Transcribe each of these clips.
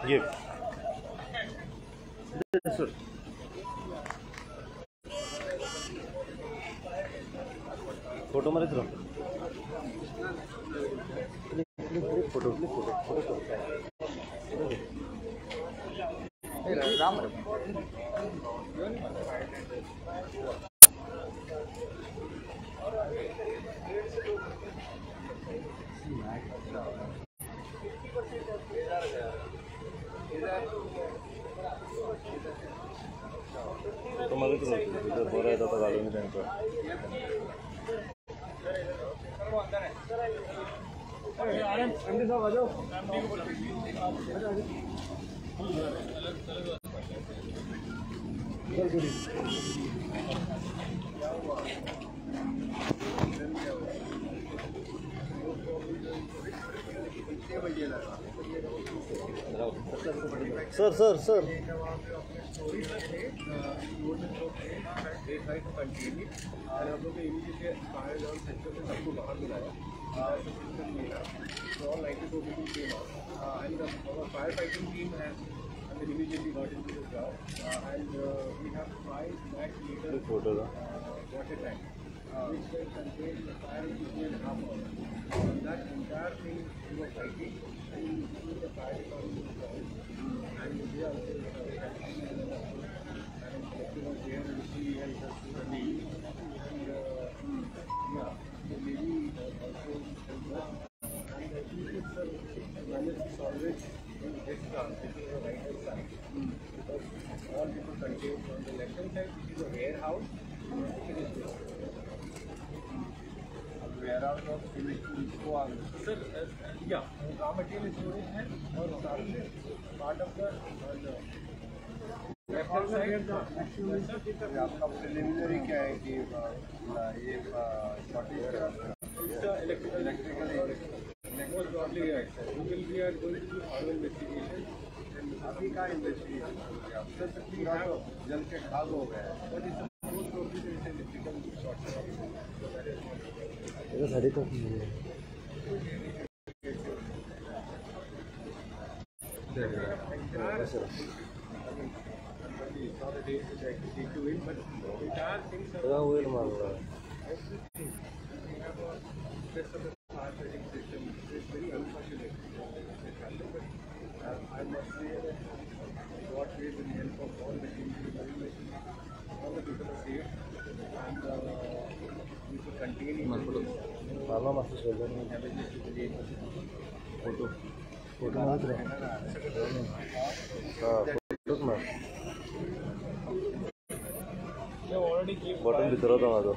ये sir photo मारे तुला photo photo photo Ram photo मारे तुला बरं येतं आता घालून त्यांचं Sir sir sir सबको बाहर बुलाया So all 94 people came out, and our firefighting team has immediately got into the job, and we have 5 lakh liters water tank, which can contain the fire in 2.5 hours. That entire thing we were fighting, and we the fire department was called, and we also and collector was there, and she helped us to leave, and yeah, the lady also helped us. And we could manage to salvage in this car, which is the right hand side, because all people contained on the left hand side, which is a warehouse. It is there. Warehouse of इसको sir या raw material storage है और साथ में part of the आपका preliminary क्या है कि ये shortage electrical most probably right sir. We are going to do further investigation. अभी का इन्वेस्टिगेशन हो गया सर, पूरा तो जल के खाग हो गया है। But it's most probably there is electrical short circuit. So that is ये साड़ी को I must say that God with the help of all the team, all the people are safe, and we should continue. Photo photo मात्र फोटोच मार button भितर होता माझो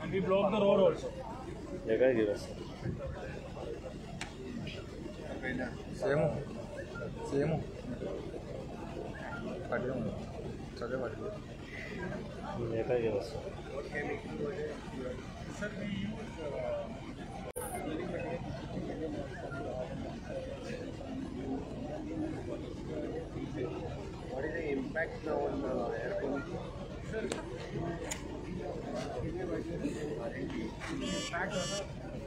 And we block the road also. हे काय घेऊ same same फाटले सगळे फाटले हे काय घेऊ. Sir, we use What is the impact now on the air pollution? Sir, impact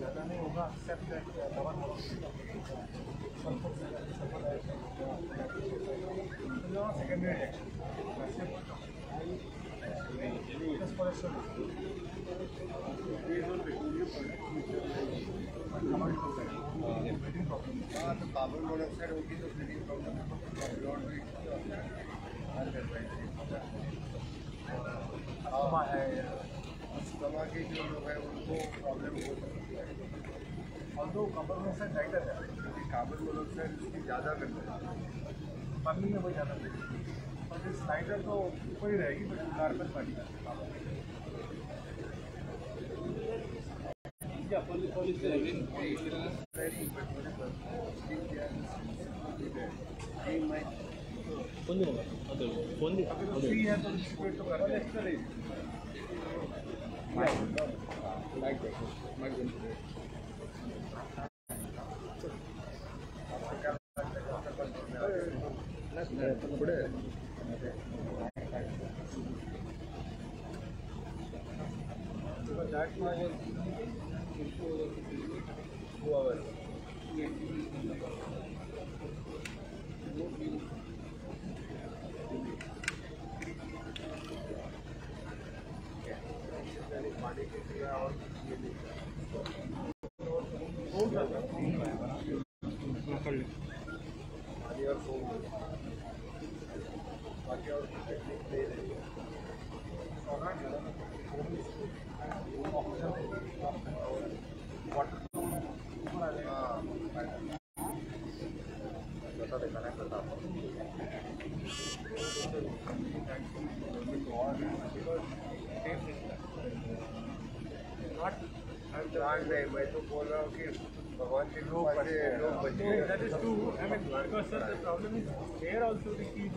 ज़्यादा नहीं होगा, except that sulphur sulphur secondary reaction. हाँ, तो कार्बन मोनोऑक्साइड होगी तो ब्रीदिंग प्रॉब्लम है। अस्थमा के जो लोग हैं उनको प्रॉब्लम हो सकती है। ऑल्दो कार्बन मोनोऑक्साइड लाइटर है, क्योंकि कार्बन मोनोऑक्साइड उसकी ज़्यादा करता है, पानी में वही ज़्यादा है, पर लाइटर तो ऊपर ही रहेगी, बट कार्बन पार्टिकल फ्री है तो डिस्ट्रीब्यूट तो कर रहे हैं। That was 2 hours. Pani K सिवा और पानी और फोम बाकी और टेक्निक नहीं रही है। नहीं, मैं तो बोल रहा हूँ कि भगवान के लोग बचे। That is true. I mean, because sir, the problem is here also we keep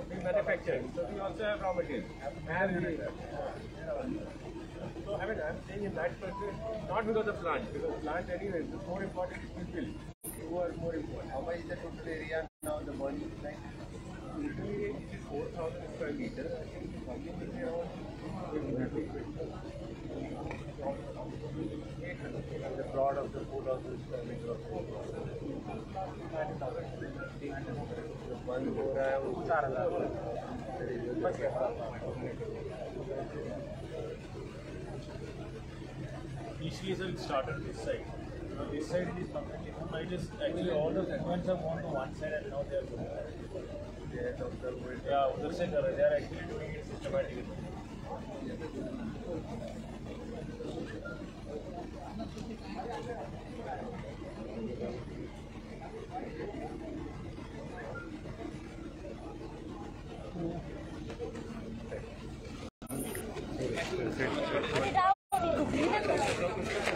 we manufacture, so we also have raw material. So I mean, I'm saying in that perspective, not because of plant, because plant anyway, the more important is people who are more important. How much is the total area now? The burning plant? Totally it is 4,000 square meter. I think the burning will be around 800. The plot of the 4,000 square meter of बंद हो रहा है वो 4,000। Initially, sir, it started this side. Now, this side is completely full. It is actually all the segments have gone to one side and now they are going. Yeah, उधर से कर रहे हैं. They are actually doing it systematically.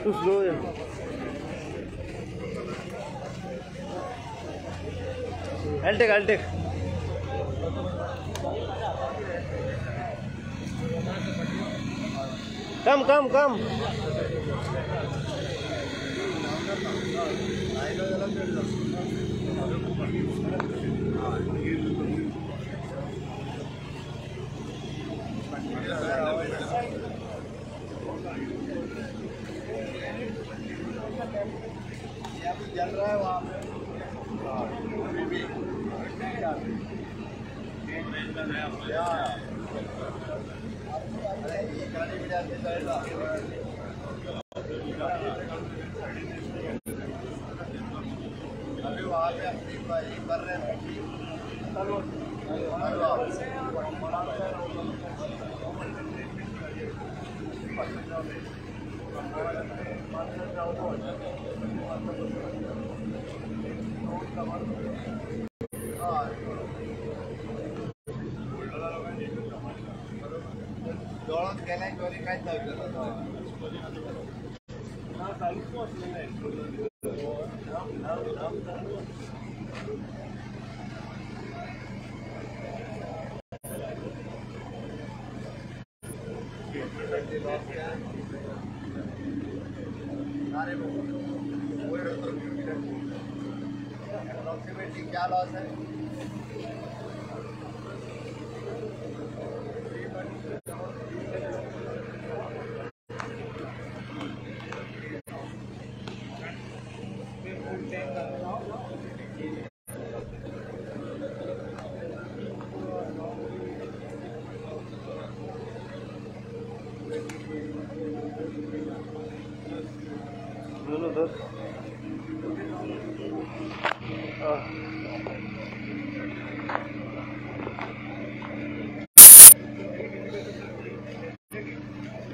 Too slow Hai. I'll take. Come, come, come. जल रहा है वहाँ pay अभी भी। अभी वहाँ पे अपनी कर रहे हैं। डोळ्यात गेल्याशिवाय काहीच नाही। अप्रोक्सीमेटली क्या लॉस है?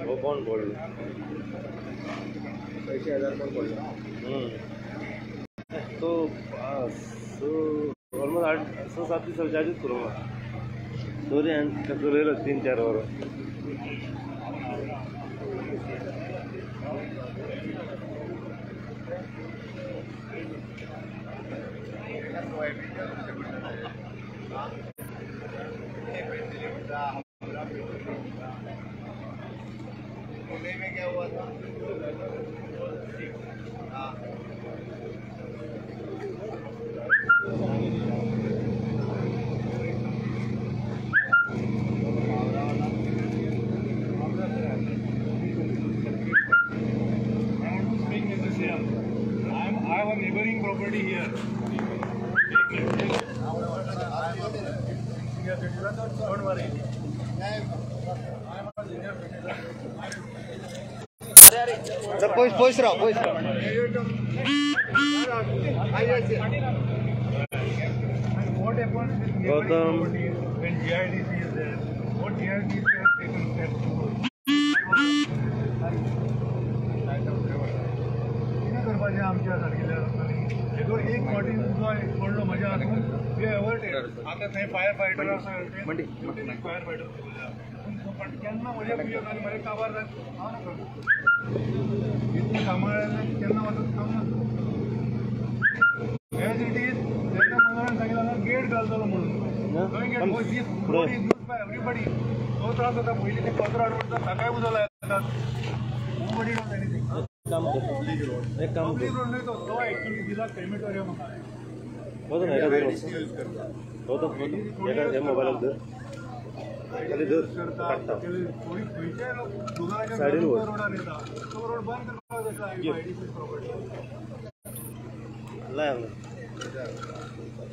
वो कौन बोल रहा है? 80,000 कौन बोल रहा है? तो ऑलमोस्ट 807 दिवस करूँगा सूर्य 3-4 और पुणे में क्या हुआ था? हाँ property here. Senior citizen, don't worry. I am a senior citizen. पयस राव पयस राव. What happens with neighboring property when GIDC is there? What GIDC has taken steps to कितें करपाचें आमच्या सारकिल्या लोकांनी? हेजो एक फावटी उजो पडलो म्हज्या हातून we averted. आतां थंय फायर फायटर आसा, फायर फायटर पण केन्ना म्हज्या पियेक आनी म्हजें काबार जाता हांव ना करता. इतलें सांबाळ्ळें केन्ना वचत काम ना. एज it is तेन्ना मनोरान सांगितलें हांगा गेट घालतलो म्हणून. खंय gate? This road is use by everybody. तो त्रास जाता. पयलीं ते कचरो हाडून उरता ताकाय उजो लायतात. Nobody does anything. एक काम पब्लीक रोड न्हय तो, तो एक्चुअली दिला क्रेमेटोरियम म्हाका. गौतम एका धर गौतम एका हे मोबायलाक धर खाली धर काडटा खंयचे लोक दुगाराच्या रोडार येता तो रोड बंद करपाक जाय. आयडीसी प्रॉपर्टी लाय हांगा.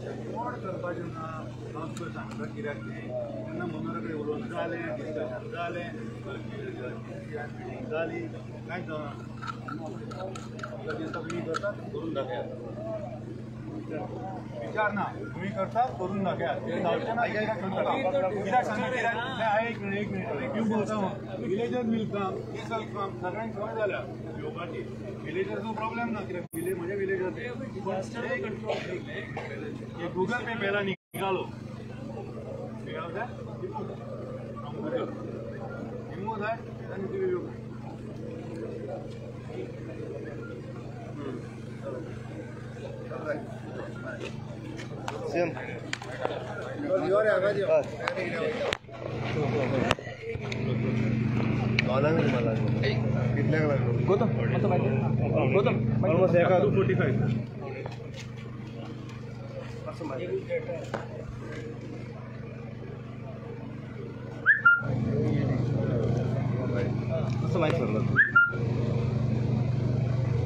कोण करपाचें ना हांव तुका सांगता कित्याक तें. तेन्ना मनोरा कडेन उलोवन जालें, डिस्कशन जालें, मिटींग जाली, कांयच जावना. तुका दिसता तुमी करतात करून दाखयात. विचार ना तुमी करता करून दाखयात. तें जावचें ना कित्याक कित्याक सांगा कित्याक? एक मिनिट एक मिनिट you बोलता. Villagers will come, this will come. सगळ्यांक संवय जाल्या येवपाची. विलेजर्सचो प्रॉब्लेम ना कित्याक विलेज म्हजे विलेजर्स. ये गूगल पे पहला निकालो. Remove that and give you. Same. Gautam Gautam almost एका 245. कसं माहीत सरलं?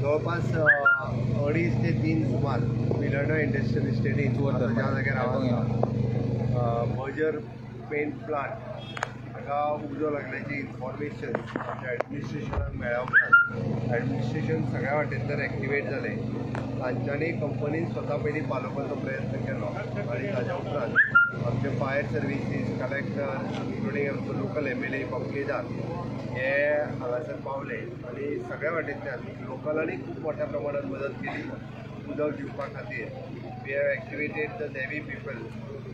जवळपास 2.5 ते 3 सुमार बिलाडो इंडस्ट्रियल इस्टेटीन ज्या जाग्यार हांव आसा बजर पेंट प्लांट हाका उजो लागल्याची इन्फॉर्मेशन आमच्या एडमिनिस्ट्रेशनाक मेळ्ळ्या उपरांत एडमिनिस्ट्रेशन सगळ्या वाटेंतल्यान एक्टिवेट जालें. तांच्यांनी कंपनीन स्वता पयलीं पालोवपाचो प्रयत्न केलो आनी ताच्या उपरांत आमचे फायर सर्विसीस, कलेक्टर, इन्क्लुडींग आमचो लोकल MLA पंकेदार हे हांगासर पावले आनी सगळ्या वाटेंतल्यान लोकलांनी खूब मोठ्या प्रमाणात मदत केली उदक दिवपा खातीर. We have activated the navy people.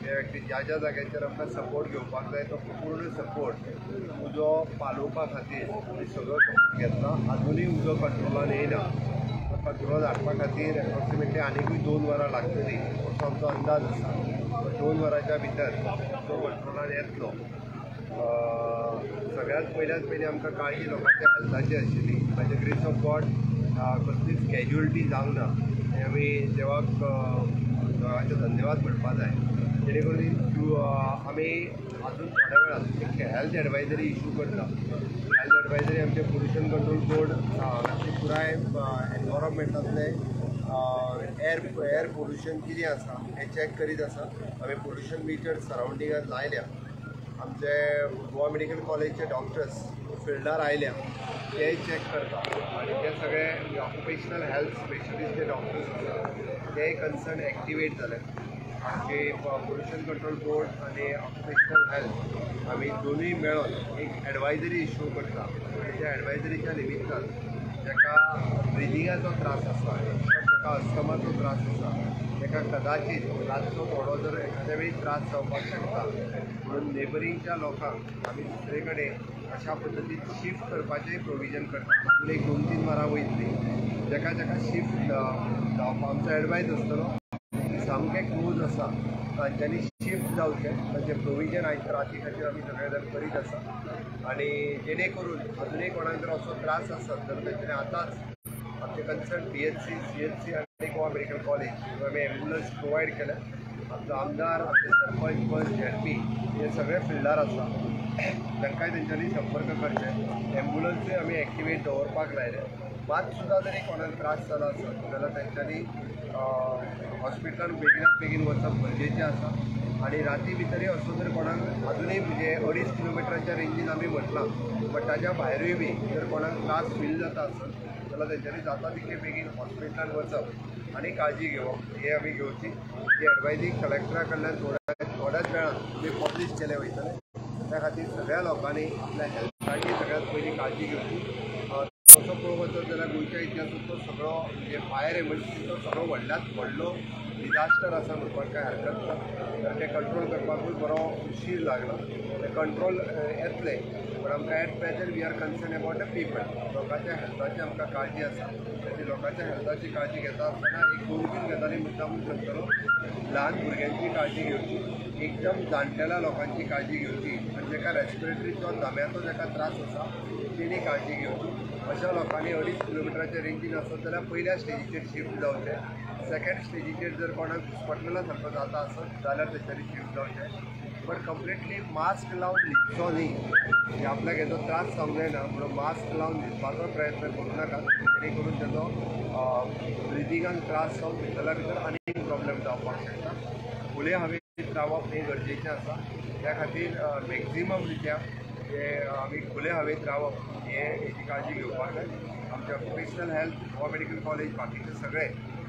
We have active ज्या ज्या जाग्यांचेर आमकां सपोर्ट घेवपाक जाय तो पूर्ण सपोर्ट उजो पालोवपा खातीर आमी सगळो सपोर्ट घेतला. आजुनूय उजो कंट्रोलान येयना. कंट्रोलान हाडपा खातीर एप्रॉक्सिमेटली आनिकूय 2 वरां लागतलीं असो आमचो अंदाज आसा. 2 वरांच्या भितर तो कंट्रोलान येतलो. सगळ्यांत पयल्यात पयलीं आमकां काळजी लोकांच्या हेल्थाची आशिल्ली. बाय the grace of God कसलीच कॅज्युअलिटी जावंक ना हें आमी देवाक देवाचे धन्यवाद म्हणपा जाय. जेणे करून आमी अजून थोड्या वेळान एक हेल्थ एडवायजरी इशू करता. हेल्थ एडवायजरी आमचे पोल्युशन कंट्रोल बोर्ड हांगासर पुराय एनवायरमेंटांतलें एअर पोल्युशन कितें आसा हें चॅक करीत आसा. आमी पोल्युशन मिटर सरावंडिंगान लायल्या. आमचे गोवा मेडिकल कॉलेजचे डॉक्टर्स फिल्डार आयल्या तेय चॅक करता आनी ते सगळे ऑक्युपेशनल हेल्थ स्पेशलिस्ट जे डॉक्टर्स आसा तेय कन्सर्न एक्टिवेट जाले. आमचे पोल्युशन कंट्रोल बोर्ड आनी ऑक्युपेशनल हेल्थ आमी दोनूय मेळोन एक एडवायजरी इशू करता. त्या एडवायजरीच्या निमित्तान जाका ब्रिदिंगाचो त्रास आसा, जाका अस्थमाचो त्रास आसा, ताका कदाचीत रातचो थोडो जर एखाद्या वेळी त्रास जावपाक शकता म्हणून नेबरींगच्या लोकांक आमी दुसरे कडेन अशा पद्दतीन शिफ्ट करपाचें प्रोविजन करता. अजून एक 2-3 वरां वयतलीं. जाका जाका शिफ्ट जावपा आमचो एडवायज आसतलो सामकें क्लोज आसा तांच्यांनी शिफ्ट जावचें. तांचें प्रोविजन आयज राती खातीर आमी सगळे जाण करीत आसा आनी जेणे करून अजुनूय कोणाक जर असो त्रास आसत तर तांच्यांनी आतांच आमचे कन्सर्न PHC, CHC आनी गोवा मेडिकल कॉलेज आमी एम्बुलन्स प्रोवायड केल्या. आमचो आमदार, आमचे सरपंच, पंच, झेडपी हे सगळे फिल्डार आसा तांकांय तेंच्यांनी संपर्क करचे. एम्बुलन्सूय आमी एक्टिवेट दवरपाक लायले. मात सुद्दां जरी कोणाक त्रास जाला आसत जाल्यार तेंच्यांनी हॉस्पिटलान बेगिनात बेगीन वचप गरजेचें आसा. आनी राती भितरय असो जर कोणाक अजुनूय म्हणजे 2.5 किलोमिटराच्या रेंजीन आमी म्हटलां, बट ताज्या भायरूय बी जर कोणाक त्रास फील जाता आसत जाल्यार तेंच्यांनी जाता तितले बेगीन हॉस्पिटलान वचप आनी काळजी घेवप हे आमी घेवची. ही एडवायजी कलेक्टरा कडल्यान थोड्याच वेळान तुमी पब्लीश केले वयतले. त्या खातीर सगळ्या लोकांनी आपल्या हेल्थाची सगळ्यात पयलीं काळजी घेवची. तसो पळोवंक वचत जाल्यार गोंयच्या इतिहासांतलो सगळो म्हणजे फायर एमर्जन्सीचो सगळो व्हडल्यांत व्हडलो डिजास्टर आसा म्हणपाक कांय हरकत ना. तर तें कंट्रोल करपाकूय बरो उशीर लागला. तें कंट्रोल येतलें, पण आमकां at present we are concern about the people. लोकांच्या हेल्थाची आमकां काळजी आसा. आनी लोकांच्या हेल्थाची काळजी घेता आसतना एक 2-3 गजाली मुद्दामून सांगतलो. ल्हान भुरग्यांची काळजी घेवची, एकदम जाणटेल्या लोकांची काळजी घेवची, आनी जाका रेस्पिरेटरीचो दम्याचो जाका त्रास आसा तेणी काळजी घेवची. अशा लोकांनी 2.5 किलोमिटराच्या रेंजीन आसत जाल्यार पयल्या स्टेजीचेर शिफ्ट जावचें. सेकंड स्टेजीचेर जर कोणाक घुस्पटलेल्या सारको जाता आसत जाल्यार तेंच्यांनी शिफ्ट जावचें. बट कंप्लिटली मास्क लावन न्हिदचो न्ही, म्हणजे आपल्याक हेजो त्रास जावंक जायना म्हणून मास्क लावन न्हिदपाचो प्रयत्न करूं नाका, जेणे करून तेजो ब्रिदिंगाक त्रास जावन भितरल्या भितर आनीक प्रॉब्लम जावपाक शकता. फुडें हवेंत रावप हें गरजेचें आसा. त्या खातीर मॅक्झिमम रित्या जे आमी खुले हवेंत रावप हे हेची काळजी घेवपाक जाय. आमचे occupational health, Goa medical college, बाकीचे सगळे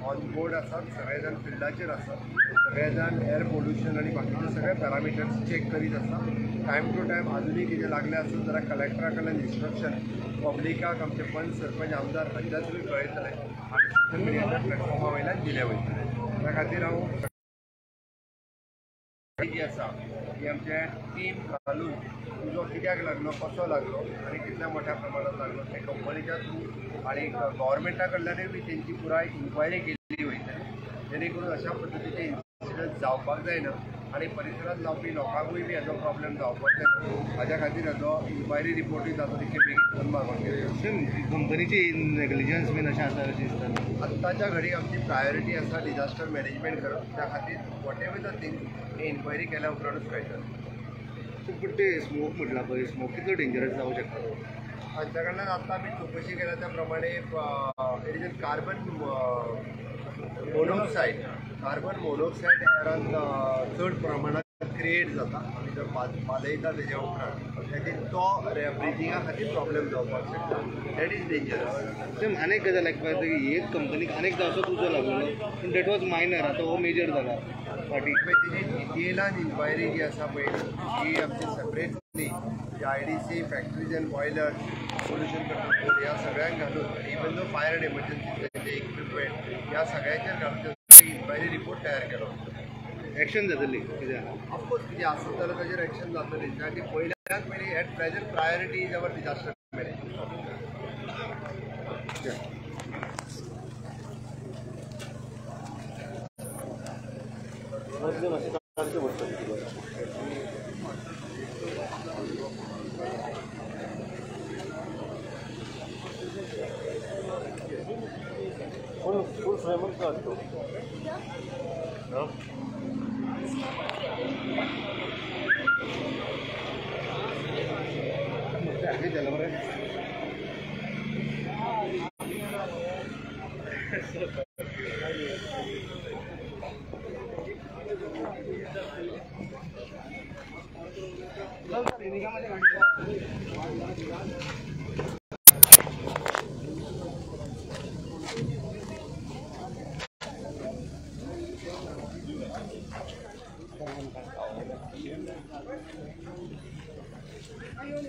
ऑन बोर्ड आसात, सगळे जाण फिल्डाचेर आसात, सगळे जाण एअर पोल्युशन आनी बाकीचे सगळे पॅरामिटर्स चॅक करीत आसा. टायम टू टायम अजुनूय कितें लागलें आसत जाल्यार कलेक्टरा कडल्यान इन्स्ट्रक्शन पब्लिकाक आमचे पंच सरपंच आमदार हांच्या थ्रू कळयतले आनी सोशल मिडियाच्या प्लॅटफॉर्मा वयल्यान दिले वयतले. त्या खातीर हांव जी आसा ती आमचे टीम घालून उजो कित्याक लागलो, कसो लागलो आनी कितल्या मोठ्या प्रमाणात लागलो ते कंपनीच्या थ्रू आनी गव्हर्मेंटा कडल्यानूय बी तेंची पुराय इन्क्वायरी केल्ली वयतली, जेणे करून अशा पद्दतीचे इन्सिडंट जावपाक जायना आनी परिसरांत जावपी लोकांकूय बी हाजो प्रॉब्लम जावपाक जायना. हाज्या खातीर हाजो इन्क्वायरी रिपोर्टूय जाता तितके बेगीन मागोवन घेतली. कंपनीची नेग्लिजन्स बीन अशें आसा अशें दिसता. आत्ताच्या घडी आमची प्रायोरिटी आसा डिजास्टर मॅनेजमेंट करप. त्या खातीर what ever the thing he inquiry केल्या उपरांतूच कळटलें. पूण ते स्मोक म्हटला पळय, स्मोक कितलो डेंजरस जावंक शकता? हांच्या कडल्यान आत्तां आमी चवकशी केल्या त्या प्रमाणे it is carbon monoxide. Carbon monoxide एरान चड प्रमाणात क्रिएट जाता आमी जर पालयता तेज्या उपरांत खातीर तो ब्रिदिंगा खातीर प्रॉब्लम जावपाक शकता. That is dangerous. Same आनीक गजाल आयकपाक येता की एक कंपनीक आनीक असोच उजो लागलेलो, पूण that was minor, आतां हो मेजर जाला फाटीं. तेजी डिटेलान इन्क्वायरी जी आसा पळय ती आमची separately IDC, factories and boiler, pollution control board ह्या सगळ्यांक घालून, even though fire and emergency तेंचे इक्विपमेंट ह्या सगळ्यांचेर घालून इन्क्वायरी रिपोर्ट तयार केलो. एक्शन जातली कितें आहा? ऑफकोर्स कितें आसत जाल्यार ताजेर एक्शन जातली. त्या खातीर पयल्यात पयलीं at present priority is our disaster management. Full frame काढतो. Ayun.